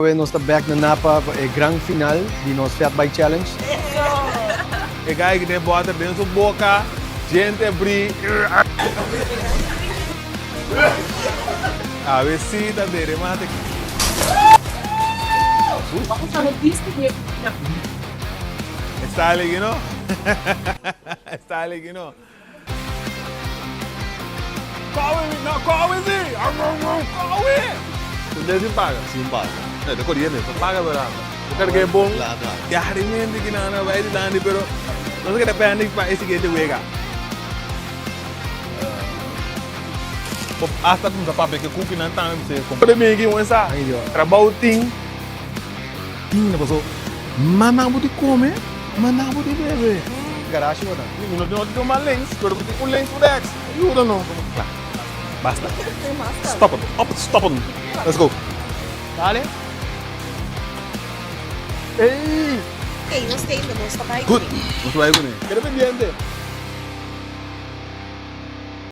Awe nos ta bek na Napa pa e gran final di nos Fat Bike Challenge. E guy ki tin boter den su boca, djente bri. Awe si ta dere mate. E style aki no. E style aki no. Kowe mi, no kowe si! Kowe! Un día sin paga? Sin paga. No, ta coriente, ta paga pero anda. Bo carga e bon. Claro, claro. Diariamente ki nan a bay dilanti pero nos a keda pendic pa e siguiente wega. Bo hasta cuminsa papia ke cuki nan tambe bisa e compra. Mi aki un esa. Trabao tin. Tin na paso manda bo di come, manda bo di bebe. Garashi bo ta. Mi no tin otro mas links, pero mi tin un links rechts. Yuda no. Kla. Basta. Stoppen. Op het stoppen. Let's go. Dale. Ey! Ey, nos tende, nos ta bai Good. kuné. Nos ta bai kuné. Keda pendiente.